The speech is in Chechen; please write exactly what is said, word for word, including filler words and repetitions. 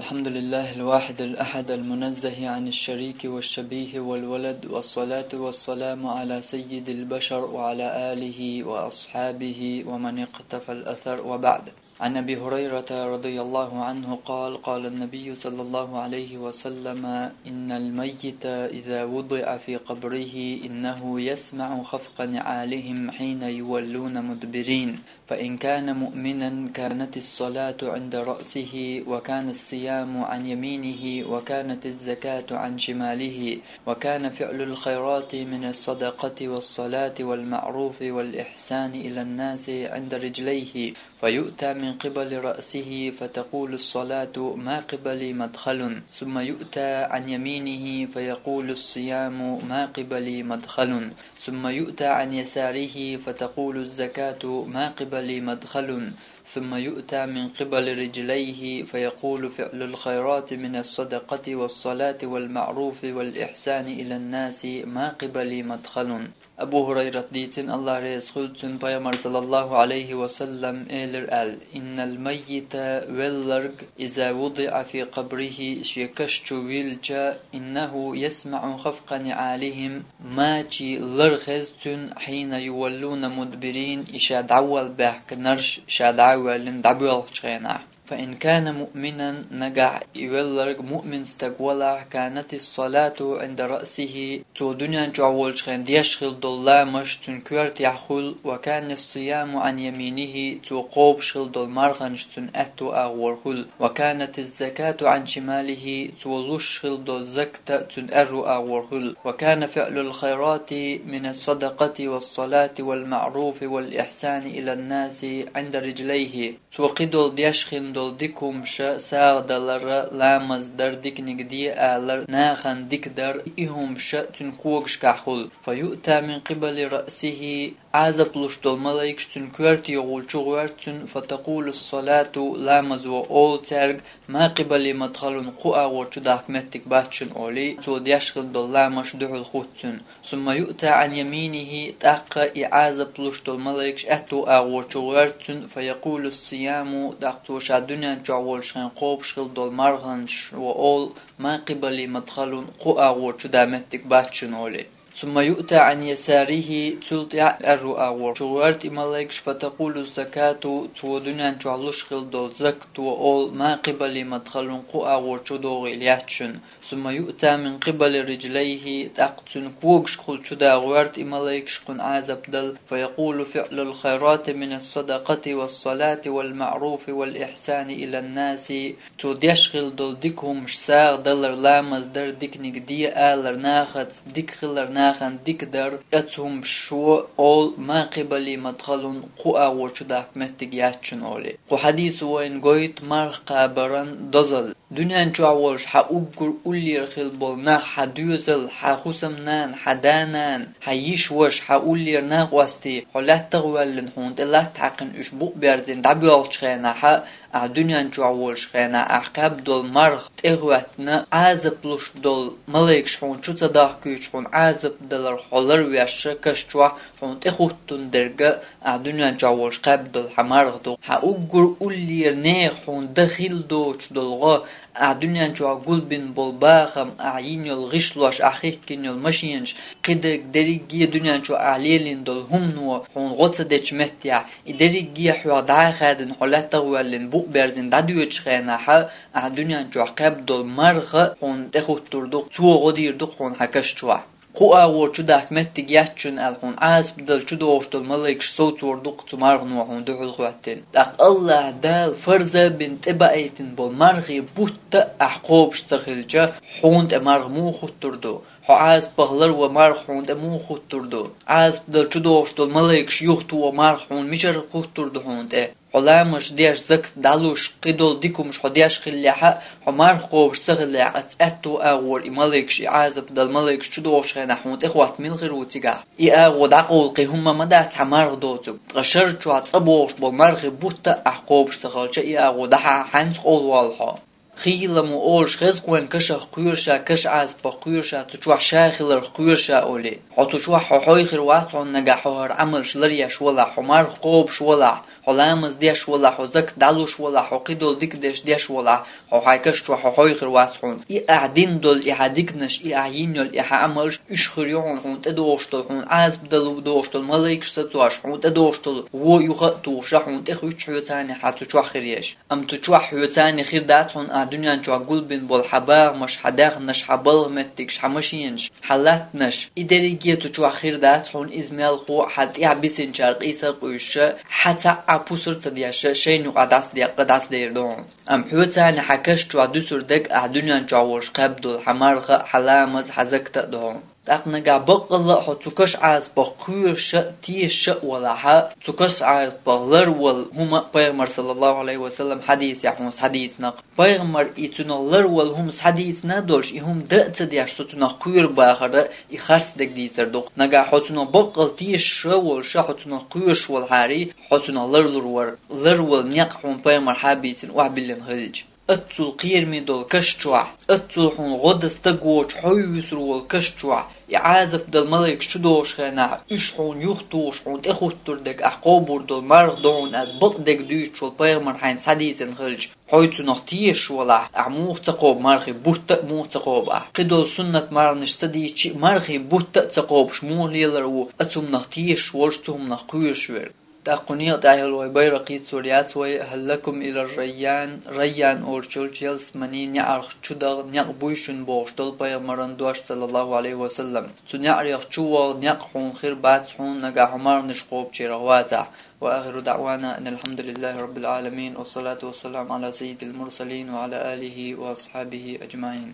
الحمد لله الواحد الأحد المنزه عن الشريك والشبيه والولد، والصلاة والسلام على سيد البشر وعلى آله وأصحابه ومن اقتفى الأثر، وبعد. عن أبي هريرة رضي الله عنه قال: قال النبي صلى الله عليه وسلم: إن الميت إذا وضع في قبره إنه يسمع خفق نعالهم حين يولون مدبرين، فإن كان مؤمنا كانت الصلاة عند رأسه، وكان الصيام عن يمينه، وكانت الزكاة عن شماله، وكان فعل الخيرات من الصدقة والصلاة والمعروف والإحسان إلى الناس عند رجليه، فيؤتى من قبل رأسه فتقول الصلاة: ما قبلي مدخل، ثم يؤتى عن يمينه فيقول الصيام: ما قبلي مدخل، ثم يؤتى عن يساره فتقول الزكاة: ما قبلي مدخل، ثم يؤتى من قبل رجليه فيقول: فعل الخيرات من الصدقة والصلاة والمعروف والإحسان إلى الناس: ما قبلي مدخل. Абу Гьурайрат дийцина, Аллах реза хуьлда цунна, Пайхамар саллаллаху алейхи ва саллам элира аьлла: إن الميت, велларг, إذا وضع في قبره, шен каш чу виллча, إنه يسمع خفق نعالهم, мачийн лар хеза цунна, حين يولون مدبرين, и ша дӀавала баьхкинарш ша дӀа а воьллина дӀабоьлхучу хенахь. فإن كان مؤمنا, нагахь и велларг муъмин стаг валахь, كانت الصلاة عند رأسه, цо дуьнен чохь волчу хенахь деш хилла долу ламазаш цуьнан коьртехь хуьлу, وكان الصيام عن يمينه, цо кхобуш хилла долу марханаш цуьнан аьтту агӀор хуьлу, وكانت الزكاة عن شماله, цо луш хилла долу закат цуьнан аьрру агӀор хуьлу, وكان فعل الخيرات من الصدقة والصلاة والمعروف والإحسان إلى الناس عند رجليه. Цо кхидолу деш хин долу дика хӀумаш, сагӀа далар, ламаз дар, диканиг де алар, нахана дика дар, и хӀумаш цуьнан когашкахь хуьлу. فيؤتى من قبل رأسه, Ӏазап луш долу малайкаш цуьнан коьрте гӀулчу гӀоьрту цуьнан, فتقول الصلاة, ламазо олу цаьрга: ما قبلي مدخل, кху агӀор чу дахка меттиг бац шуна олий, цо деш хин долу ламазаш дуьхьал хӀутту цуьнан. ثم يؤتى عن يمينه, тӀаккха и Ӏазап луш долу малайкаш аьтту агӀор чу гӀоьрту цуьнан, فيقول الصيام, тӀаккха цо ша дуьнен чохь волчу хенахь кхобуш хилла долу марханаш ва олу: ما قبلي مدخل, кху агӀор чу да меттиг бац шуна олий. ثم يؤتى عن يساره, цул тӀаьхьа аьрру агӀор чу гӀоьрту и малайкаш, فتقول الزكاة, цо дуьнен чохь луш хилла долу закат ва олу: ما قبلي مدخل, кху агӀор чу догӀийла яц шуна. ثم يؤتى من قبل رجليه, тӀаккха цуьнан когашкахула чу да гӀоьрту и малайкаш кхунна Ӏазап дала, فيقول: فعل الخيرات من الصدقة والصلاة والمعروف والإحسان إلى الناس. Цо деш хилла долу дика хӀумаш, сагӀа далар, ламаз дар, диканиг де алар, нахаца дика хилар, нахана дика дар, оцу хӀумашо олу: ما قبلي مدخل, кху агӀор чу дахка меттиг яц шуна олий. Кху хьадисо вайна гойту марха кхабаран дозалла. Дуьнен чохь волуш хьан уггар уллера хилла болу нах, хьан доьзал, хьан хӀусамнана, хьан да-нана, хьан йиша-ваша, хьан уллера накъостий, хьо лаьттах а воьллина, хьуна тӀе латта хьаькхина, уьш букъ берзина дӀабоьлхучу хенахь, ахь дуьнен чохь волуш хенахь, ахь кхаьбна долу марха тӀе а хӀоьттина, Ӏазап луш долу малайкаш хьуна чу ца дахкуьйтуш, хьуна Ӏазап далар хьо ларвеш каш чохь, хьуна тӀе хӀуттун дерг а, ахь дуьнен чохь волуш кхаьбна долу хьан марха ду. Хьан уггар уллера нехан хьуна дан хилла доцуш долу гӀо, ахь дуьнен чохь гулбина болу бахам, ахь йина йолу гӀишлош, ахь хихкина йолу машенаш, кхидерг дерриге а дуьнен чохь ахь лелийна долу хӀумано хьуна гӀо ца дечу меттехь, и дерриге а хьох дӀа а хаьдина, хьо лаьттах а воьллина, букъ берзина дӀадоьдучу хенахь, ахь дуьнен чохь кхаьбна долу марха хьуна тӀе хӀуттур ду, цо гӀо дийр ду хьуна хьан каш чохь. Кху агӀор чу дахка меттиг яц шуна аьлла, хьуна Ӏазап дала чу догӀуш долу малайкаш совцор ду-кх цу мархано хьуна дуьхьал хӀоьттина. ТӀаккха Аллаха Дала фарз а бина, тӀе баийтина болу мархи бутт а ахь кхобуш ца хилча, хьуна тӀе марха муха хӀуттур ду? Хьо Ӏазапах ларван марха хьуна тӀе муха хӀуттур ду? Ӏазап дала чу догӀуш долу малайкаш юхатоха марха хьуна мичара хӀуттур ду хьуна тӀе? Хьо ламазаш деш, закат дӀалуш, кхидолу дика хӀумаш хьо деш хиллехь а, хьо марха кхобуш ца хиллехь, оцу аьтту агӀор и малайкаш, и Ӏазап дала малайкаш чу догӀучу хенахь хьуна тӀе хӀотта мила хир ву цигахь? И агӀо дӀакъовла кхин хӀумма ма дац хьан марха доцург. Ткъа шар чохь цӀа богӀуш болу мархи бутт а ахь кхобуш ца хилча, и агӀо дӀахьа хьаьнца къовлаволлу хьо? Хийла мо олуш хеза-кх вайн кашах кхоьруш а, каша Ӏазапах кхоьруш а, цу чохь ша хиларх кхоьруш а олий. Хьо цу чохь хьо хьой хир вац хьуна, нагахь хьо хӀара Ӏамалш ларъеш валахь, хьо марха кхобуш валахь, хьо ламаз деш валахь, хьо закат дӀалуш валахь, хьо кхидолу дика деш деш валахь, хьо хьайн каш чохь хьо хьой хир вац хьуна. И ахь дина долу и хьан диканаш, и ахь йина йолу и хьан Ӏамалш, уьш хир ю хьуна, хьуна тӀедогӀуш долу, хьуна Ӏазап дала догӀуш долу малайкаш сацош, хьуна тӀедогӀуш долу вон юха а тухуш, хьуна тӀе хуьттуш хьоьца хьан цу чохь хир еш. Амма цу чохь хьоьца хир дац хьуна ахь дуьнен чохь гулбина болу хьан багӀамаш, хьан даьхнаш, хьан балха меттигаш, хьан машенаш, хьан латтанаш. И дерриге цу чохь хир дац хьуна, иза мелхо а хьан тӀаьхьа бисинчара къийса а къуьйсуш, хьан цхьа а пусар а ца деш, шайна юкъахь дӀасадеккха, дӀасадер ду хьуна. Амма хьоьца хьан каш чохь дуьсур дерг ахь дуьнен чохь волуш кхаьбна долу хьан марха а, хьан ламаз а, хьан закат а ду хьуна. ТӀаккха нагахь баккъалла а хьо цу каша Ӏазапах кхоьруш а, тешаш а валахь, цу каша Ӏазапах ларвала хӀума а пайхамар, саллаллаху Ӏалайхи ва саллам, хьадисехь хьуна схьадийцина-кх. Пайхамар и цунах ларвала хӀума схьадийцина а долуш, и хӀума дан а ца деш, со цунах кхоьру бахар а, и харц дерг дийцар ду-кх. Нагахь хьо цунах баккъалла тешаш а волуш а, хьо цунах кхоьруш валахьара, хьо цунах ларлур вара, ларвала некъ хьуна пайхамар схьабийцина охьабиллина хилча. Оццул кхераме долу каш чохь, оццул хьуна гӀо дан стаг воцуш хьо вуьсур волу каш чохь, и Ӏазап дала малайкаш чудогӀучу хенахь, уьш хьуна юхатухуш, хьуна тӀехуттур дерг ахь кхобур долу марха ду хьуна аьлла бакъдерг дуьйцуш волу пайхамар хьайна схьадийцина хилча, хьо цунах тешаш валахь, ахь муха ца кхобу мархийн бутт а, муха ца кхобу ахь? Кхидолу суннат марханаш ца дийцча а, мархийн бутт а ца кхобуш муха лелар ву оцу хӀуманах тешаш волуш, цу хӀуманах кхоьруш верг? ТӀаккха кху некъа тӀехь йолу вай байракх йицлур яц вай: «Хьаллакум илар Райян», Райян олучу ялсаманин неӀарх чу даха некъ буй шуна бохуш долу пайхамаран дош, саллаллаху Ӏалайхи ва саллам. Цу неӀарех чу ваха некъ хьуна хир бац хьуна, нагахь хьо марханаш кхобучарах вацахь. Ва ахиру даӀвана анил хьамдулиллахи раббил Ӏаламин, ва салату ва салам Ӏала саййидил мурсалин ва Ӏала алихи ва асхьабихи аджмаӀин.